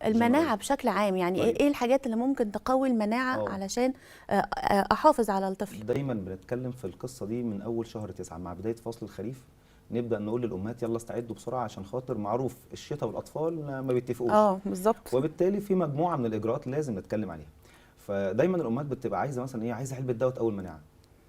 المناعة بشكل عام، يعني طيب. ايه الحاجات اللي ممكن تقوي المناعة علشان احافظ على الطفل؟ دايما بنتكلم في القصة دي من اول شهر 9 مع بداية فصل الخريف، نبدا نقول للامهات يلا استعدوا بسرعة، عشان خاطر معروف الشتاء والاطفال ما بيتفقوش. بالظبط. وبالتالي في مجموعة من الاجراءات لازم نتكلم عليها. فدايما الامهات بتبقى عايزه مثلا ايه، عايزه علبة دواء تقوي المناعة.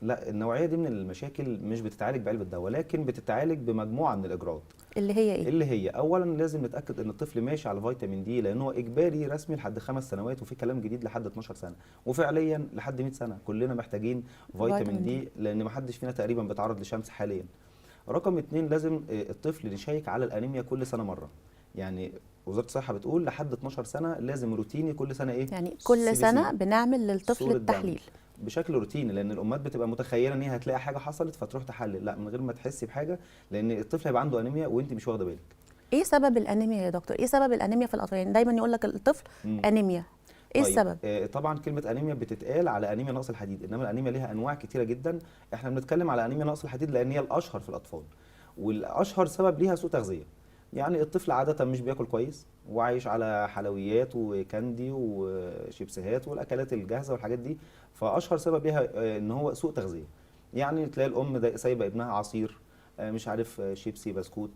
لا، النوعية دي من المشاكل مش بتتعالج بعلبه دواء، ولكن بتتعالج بمجموعه من الاجراءات. اللي هي ايه؟ اللي هي اولا لازم نتاكد ان الطفل ماشي على فيتامين دي، لان هو اجباري رسمي لحد 5 سنوات، وفي كلام جديد لحد 12 سنة، وفعليا لحد 100 سنة كلنا محتاجين فيتامين دي، لان ما حدش فينا تقريبا بيتعرض لشمس حاليا. رقم 2، لازم الطفل نشيك على الانيميا كل سنة مرة. يعني وزارة الصحة بتقول لحد 12 سنة لازم روتيني كل سنة ايه؟ يعني كل CBC. سنة بنعمل للطفل صورة دم. التحليل بشكل روتيني، لان الامهات بتبقى متخيله ان هي هتلاقي حاجة حصلت فتروح تحلل، لا، من غير ما تحسي بحاجة، لان الطفل هيبقى عنده انيميا وانت مش واخده بالك. ايه سبب الانيميا يا دكتور؟ ايه سبب الانيميا في الاطفال؟ يعني دايما يقول لك الطفل انيميا، ايه طيب، السبب؟ طبعا كلمة انيميا بتتقال على انيميا نقص الحديد، انما الانيميا ليها انواع كتيرة جدا. احنا بنتكلم على انيميا نقص الحديد لان هي الاشهر في الاطفال، والاشهر سبب ليها سوء تغذية. يعني الطفل عادة مش بياكل كويس، وعايش على حلويات و candy وشيبسيهات والاكلات الجاهزة والحاجات دي، فاشهر سبب ليها ان هو سوء تغذية. يعني تلاقي الام سايبه ابنها عصير، مش عارف، شيبسي، بسكوت.